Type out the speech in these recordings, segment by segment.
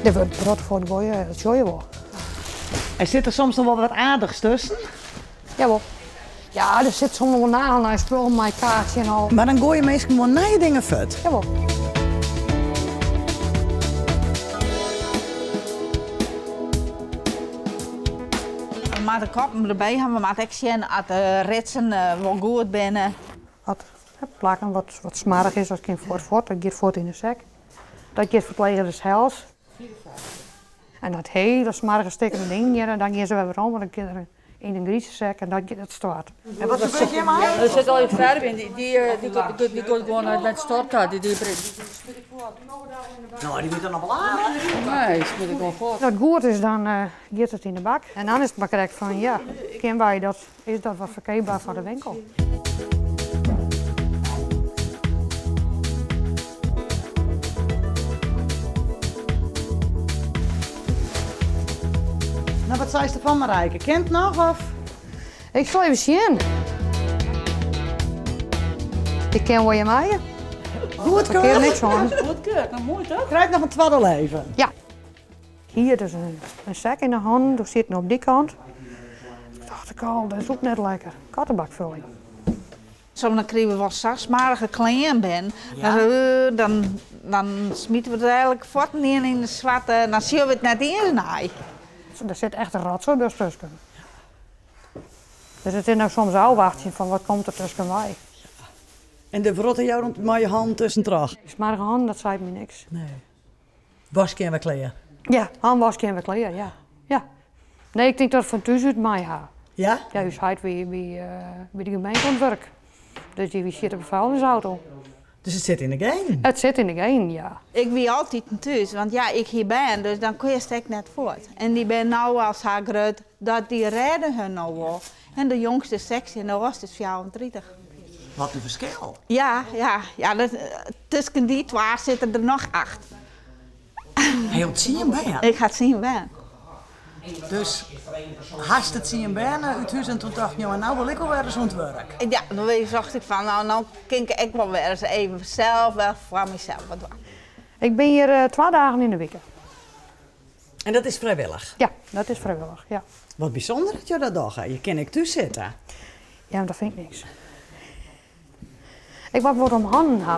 Der wurdt in protte fuortgoaie, dat sjogge je wol. En sit der soms noch wol wat aardichs tusken? Jawol. Ja, der sit soms noch wol nagelnij spul mei kaartsje en al. Mar dan goaie minsken wol nije dingen fuort? Jawol. We moatte de koppen derby hawwe, we moatte ek sjen oft de ritsen wol goed binne. At plakken wat smoarch is, dat kin fuort fuort, dat giet fuort yn de sek. Dat giet ferpleger sels. En dat hiele smoarge stikken dingen hjir, dan gean se wer werom, want dan kin der yn in grize sek en dat giet it stoart. En wat gebeurt hjir mei? Der sit al je ferve yn, dy giet gewoan nei it stort ta. Dy smyt ik fuort. No, dy wurdt dan noch wol aardich. Nee, smyt ik gewoan fuort. As it goed is, dan giet it yn de bak. En dan is it mar krekt fan, ja, kin wy dat, is dat wat ferkeapber foar de winkel? No, wat seist derfan, Marijke? Kin it noch, of? Ik sil even sjen. Ik kin wol je meie. Goedkeurd. Ik kin niks oan. Goedkeurd, no moai toch? Krijt noch in twadde leven. Ja. Hier dus in sek yn de hannen, doe sieten op dy kant. Toen dacht ik al, dat is ook net lekker. Kattebakvulling. Soms dan krije we wol sa smoarge klean binnen, dan, dan smite we it eigenlik fuort yn de swarte, dan sjogge we it net iens nei. Der sit echt in rotsoai dus tusken. Dus it is no soms ôfwachtsjen fan wat komt der tusken wei. En de wrotte jou dan mei je hannen tuskentroch? Smoarge hannen, dat seit my niks. Nee. Waskje en wer klear? Ja, hanwaskje en wer klear, ja. Ja. Nee, ik tink dat ik fan thús út mei ha. Ja? Ja, ús heit wie by de gemeente oan it wurk. Dus dy wie sjit op de vuilnisauto. Dus it sit yn de genen? It sit yn de genen, ja. Ik wie altiten thús, want ja, ik hie bern, dus dan kinst ek net fuort. En dy binne no al sa grut dat dy rêde hun no wol. En de jongste is 16, de âldste is 34. Wat in ferskil. Ja, ja, ja, dat, tusken dy twa sitte der noch acht. Ha jo tsien bern? Ik ha tsien bern. Dus hast de tsien bern út hús en toen tochten jo, en no wol ik wol wer ris oan it wurk? Ja, dan tocht ik fan, no, no kin ik ek wol wer ris even sels wer foar mysels wat dwaan. Ik bin hjir twa dagen yn de wike. En dat is frijwillich? Ja, dat is frijwillich, ja. Wat bysûnder dat jo dat dogge. Je kinne ek thús sitte. Ja, mar dat fyn ik niks. Ik moat wat om hannen ha.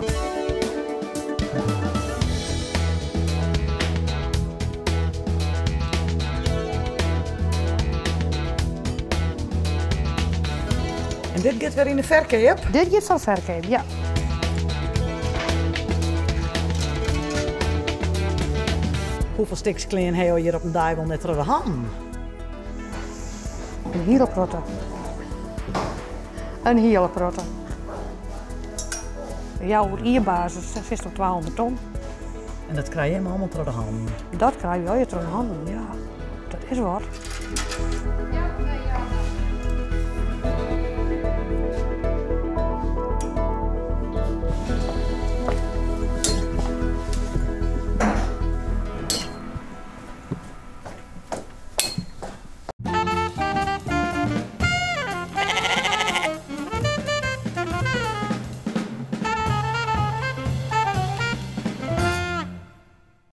En dit giet wer yn de ferkeap? Dit giet foar ferkeap, ja. Hoefolle stiks klean ha jo hjir op in dei wol net troch de hannen? In hiele protte. In hiele protte. Ja, oer jierbasis sitst op 200 ton. En dat krije jimme allemaal troch de hannen? Dat krije we allegear troch de hannen, ja. Dat is wat.